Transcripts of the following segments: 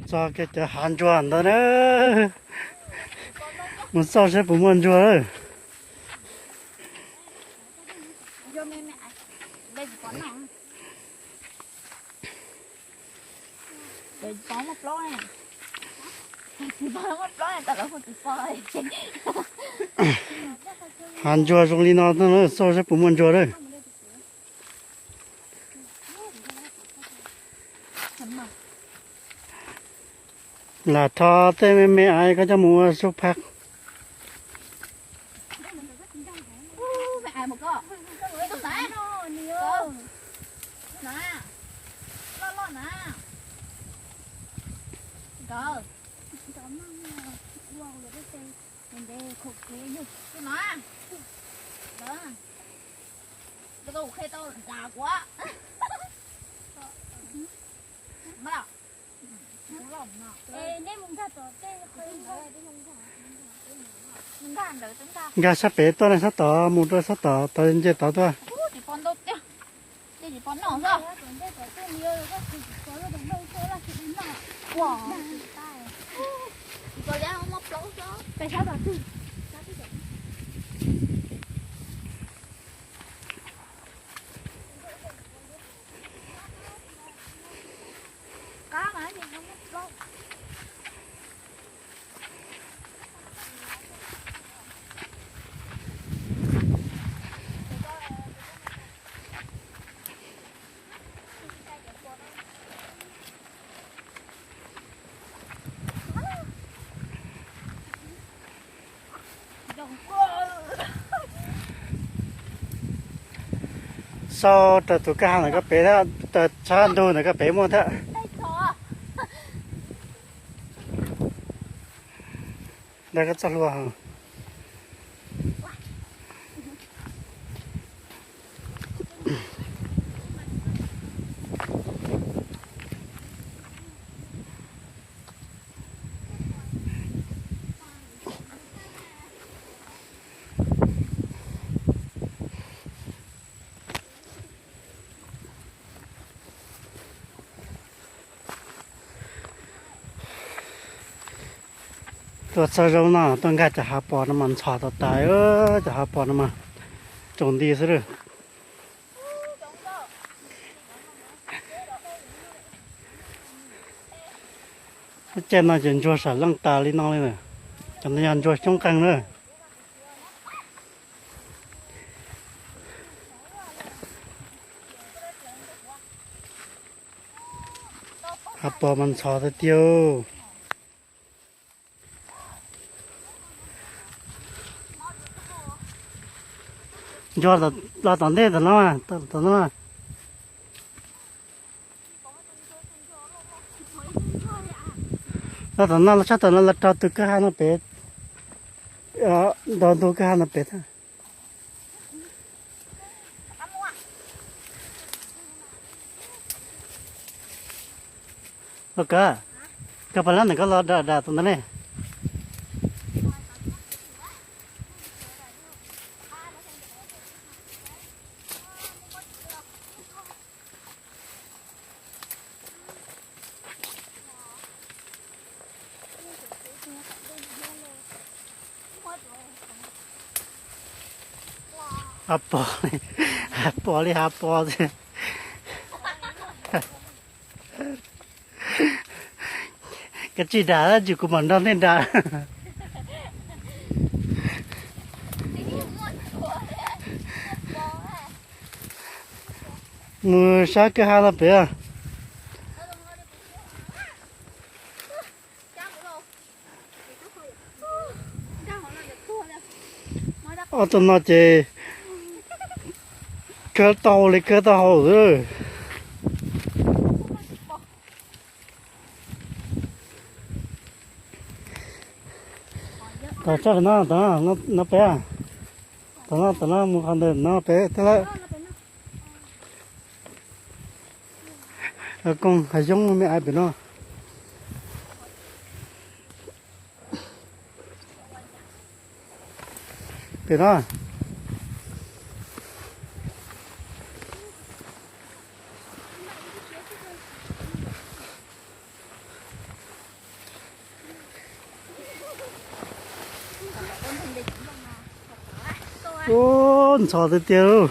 Txog kiag cov hav ntsuag ntawd na. Mus xauj saib puas muaj ntsuag lawm. Hav ntsuag zoo li no, xauj saib puas muaj ntsuag lawm. Lam rho tej me me aiv koj coj mus ua su phaj. Nkag sab pem tuaj na, sab tod mus rau sab tod, tod nce tod tuaj. Xauj raws tus kwj ha ntawm koj pem thiab, raws tshab ntug ntawm koj pem muaj thiab. Dag koj txoj hlua. Tuaj txog zoo no tuaj nkag cov hav pos no mas ntxhov tas tas, cov hav pos no mas tsaus nti xwb lawm. Lub caij no ces ntsuag sam leej tas li no li na. Cov no yog ntsuag xyoob qeeg na. Hav pos mas ntxhov tiag tiag. Ntsuag los tom ntej tom no, tom no. Los tom no, los tshaj tom no, los rau tus kwj ha no pem, nrog ntug kwj ha no pem thiab. Los kawg, kawg pas lab ntawm koj los dam dam tom ntawd ne. Hav pos, hav pos li hav pos xwb. Koj tsis dam, tsis kuv mam nrog nej dam. Mus sab kwj ha no pem. Ob tug no ces kawg taub hau li kawg taub hau xwb. Tom tsob no, tom no pem, tom no, tom no mus qhov ntawm no pem thiab lawm. Koog hav yoob me aiv pem no. Pem no. Ub, ntxhov tiag tiag lauj.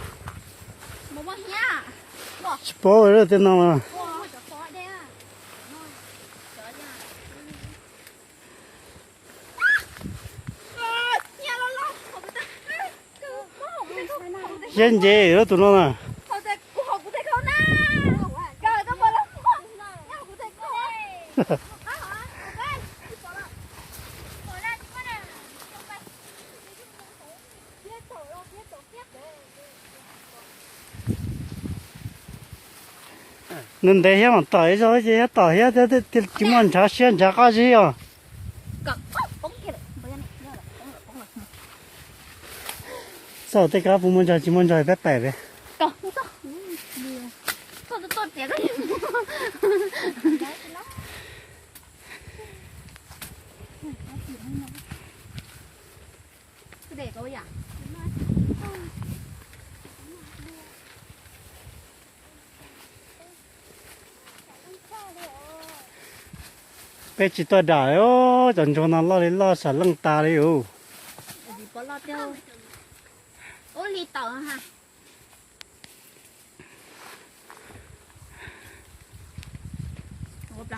Tsis paub lawm tej no mas. Siab nce lawm tus no na. Nws ntev thiab mas tom ib zaug ces thiab tom thiab, tsis muaj ntshav siab ntshav qab zib os. Txog tej kab puas muaj ntsaug tsis muaj ntsaug peb pais peb. Peb tsis tuaj dam li, cov ntsuag no loj li loj sam leej tas li us.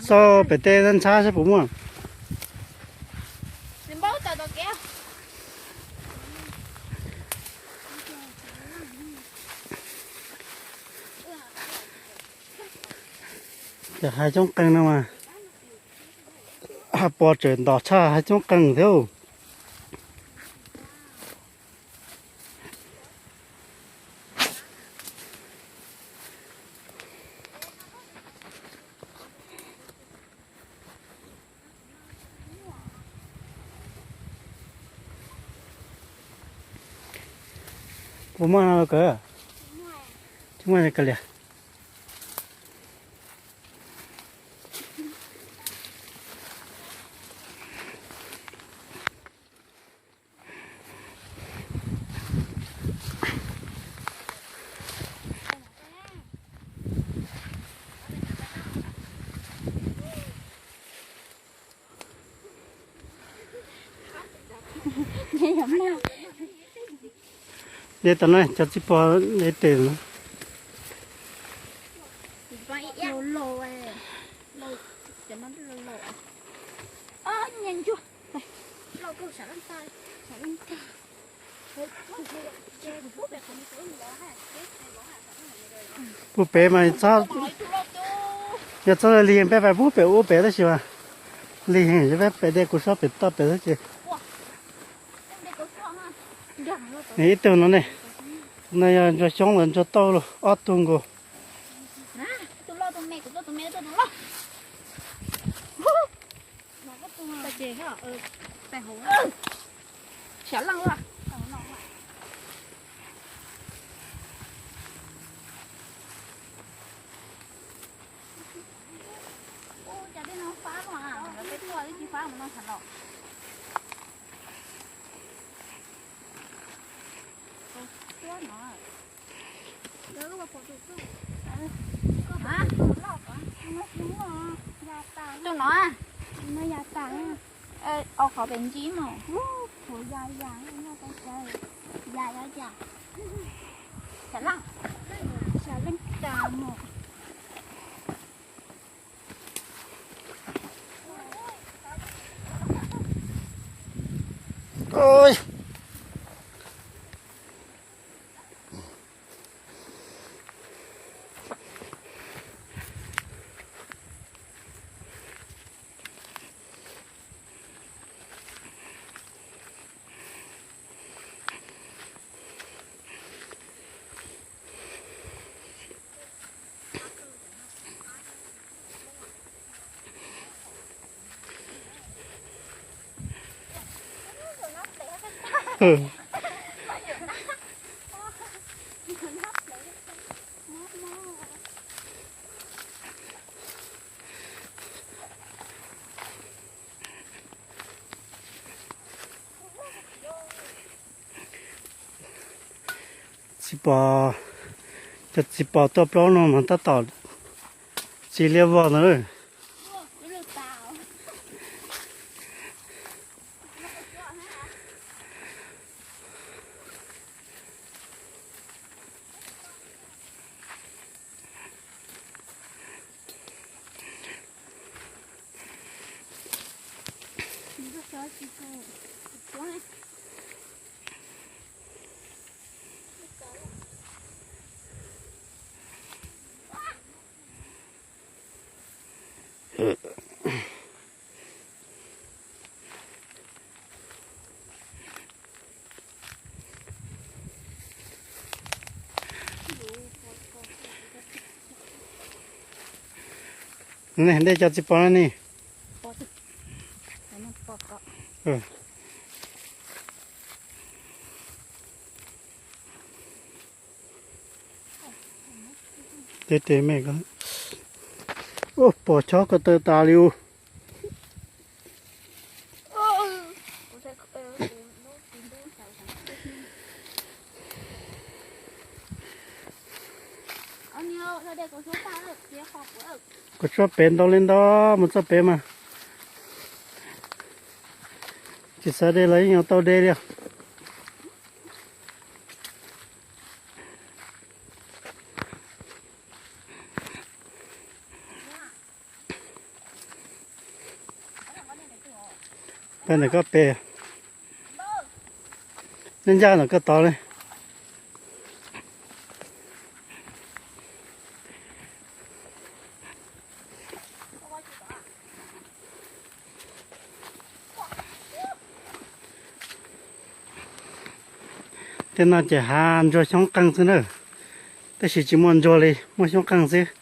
Xauj pem tej ntxhab saib puas muaj. Ces hav coob qees no mas, hav pos tseem ntom tshaj hav coob qees thiab. Puas muaj no los kawg? Tsis muaj kav liam. Nyob tom no cov txiv pos nyob tes no. Puag pem mas txhob, yog txhob lig peb pais puag pem ub pem tab sis mas lig heev, peb pem dej kuv sob pem toj pem xwb ces. Ib tug no ne, no yog ntsuag xyoob los ntsuag tauj los ob tug nkaus. Tus no, au qhov pem ntsib mas, ya ya ya, xav leej tas mas. Txiv pos, cov txiv pos tuaj plaub no mas tab tom txi liab vog ntawd. Nej cov txiv pos no ne. Tes tes me, ua pom chob ko taw tas li ub. Kuv tsuab pem ntau li ntau mus txoj pem mas tsis xav de los yeej yuav tau de li. Peb ntawm koj pem, nyob ncaj ntawm koj tod li. Tej no ces hav ntsuag xyoob qeej xwb na, tab sis tsis muaj ntsuag li, muaj xyoob qeej xwb.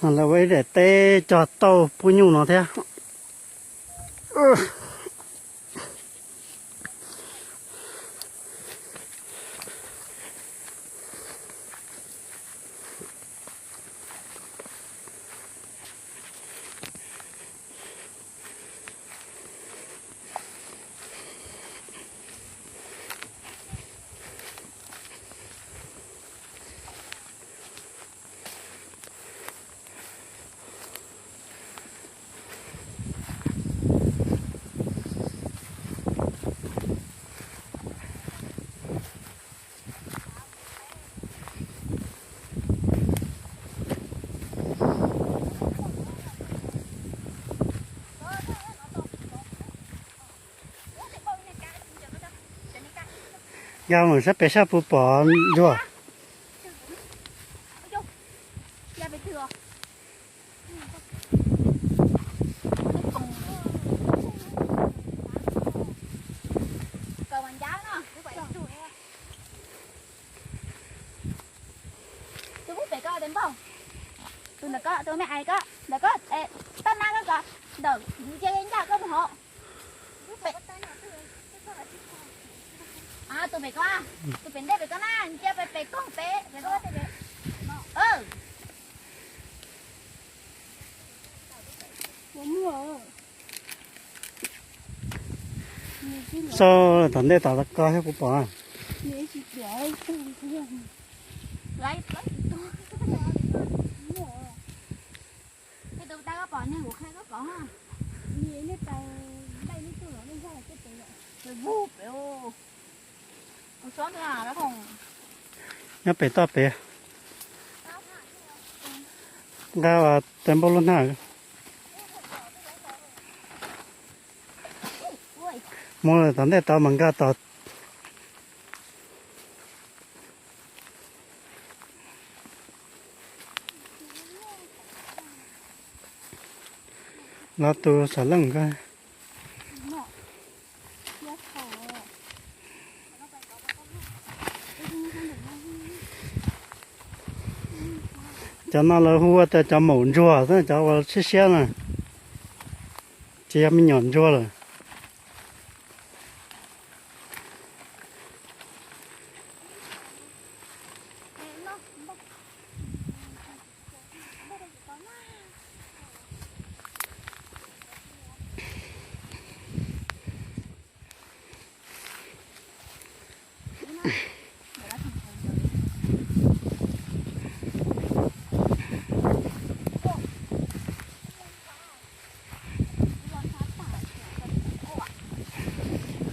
Lawv ua ib daim teb cog tauj pub nyuj no thiab. Nkag mus sab pem sab puas pom ntsuag. Tus pem ko tes npauj, tus ntawm ko tus me ais ko ntawm ko, toj nab ko ko, ntawm cia ncaj koj mus hauv. Tus pem ko, tus pem ntej pem ko na, cia pem pem koog pem pem ko. Xauj tom ntej tom ko thiab kuv pom. Nyob pem toj pem. Nqa tes npauj lub hnab. Mus tom ntej tod mas nkag tod. Los tus saum leej ko. Cov no lawv hu ua tias cov maum ntsuag xwb, cov uas siab siab na, tsis yog me nyuam ntsuag lawm.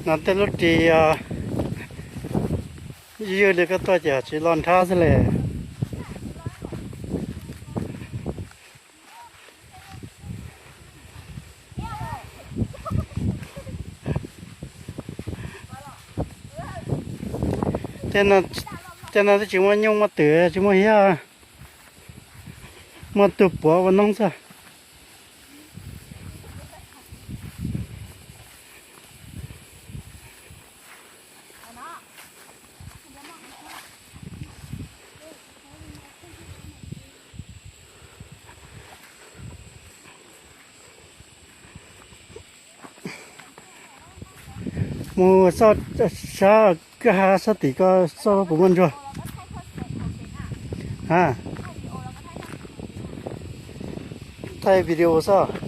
No tej lub ris ywj li koj tuaj ces tsis loj nrhab xwb li. Tej no twb tsis muaj nyuj muaj twm tsis muaj hiab, muaj tug puav ua noob xwb. Mus sab, sab kwj ha sab tim ko sab puas muaj ntsuag? Ha, thaij video xwb.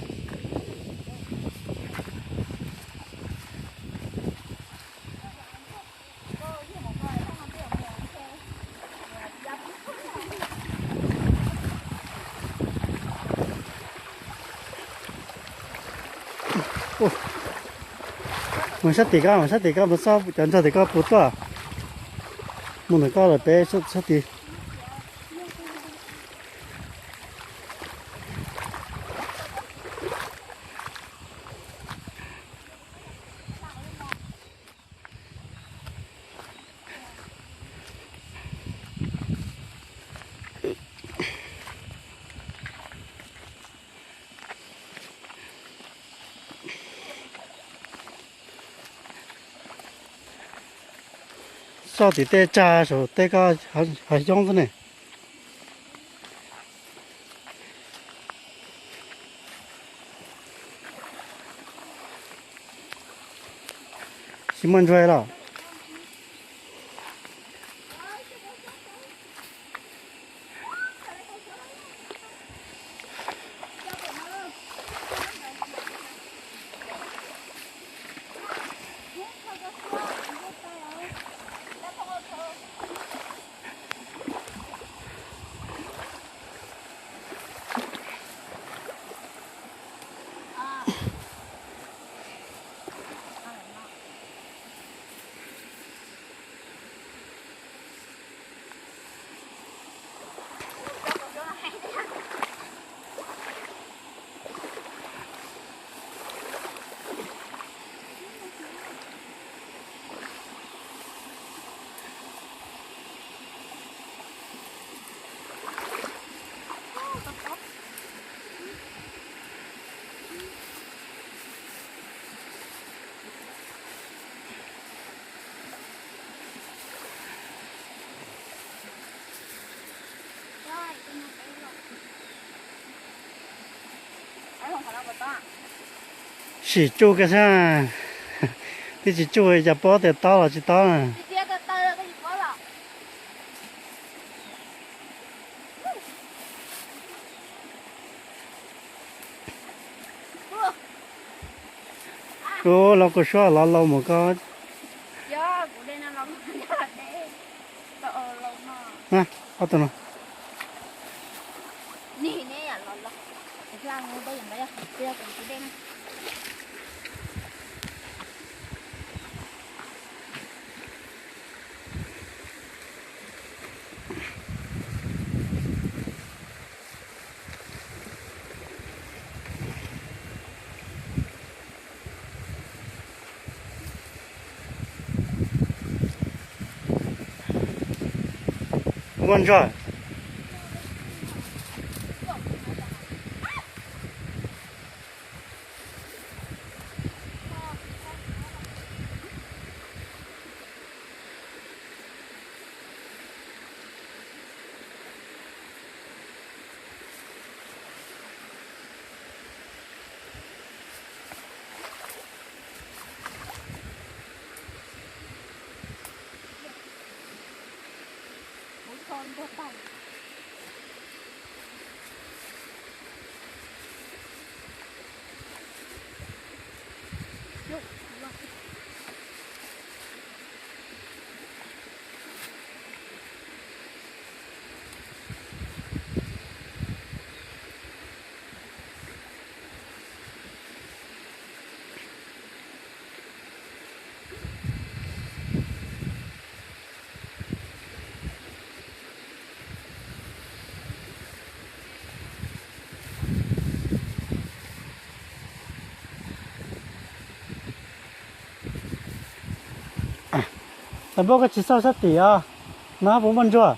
Mus sab tim ko, mus sab tim ko, mus xauj cov ntsuag tim ko puas tuaj. Mus ntawm ko lawm peb sab tid. Soj tim tej tsag saum tej ko hav xyoob xwb ne. Tsis muaj ntsuag los? Sim tsuj kiag saib, twb tsis tsuj cas paub tias tob los tsis tob na. Ub, los kuv suab los laus mus ko. Ob tug no. Muaj ntsuag. Npauj, koj tsis xauj sab tim os, no puas muaj ntsuag?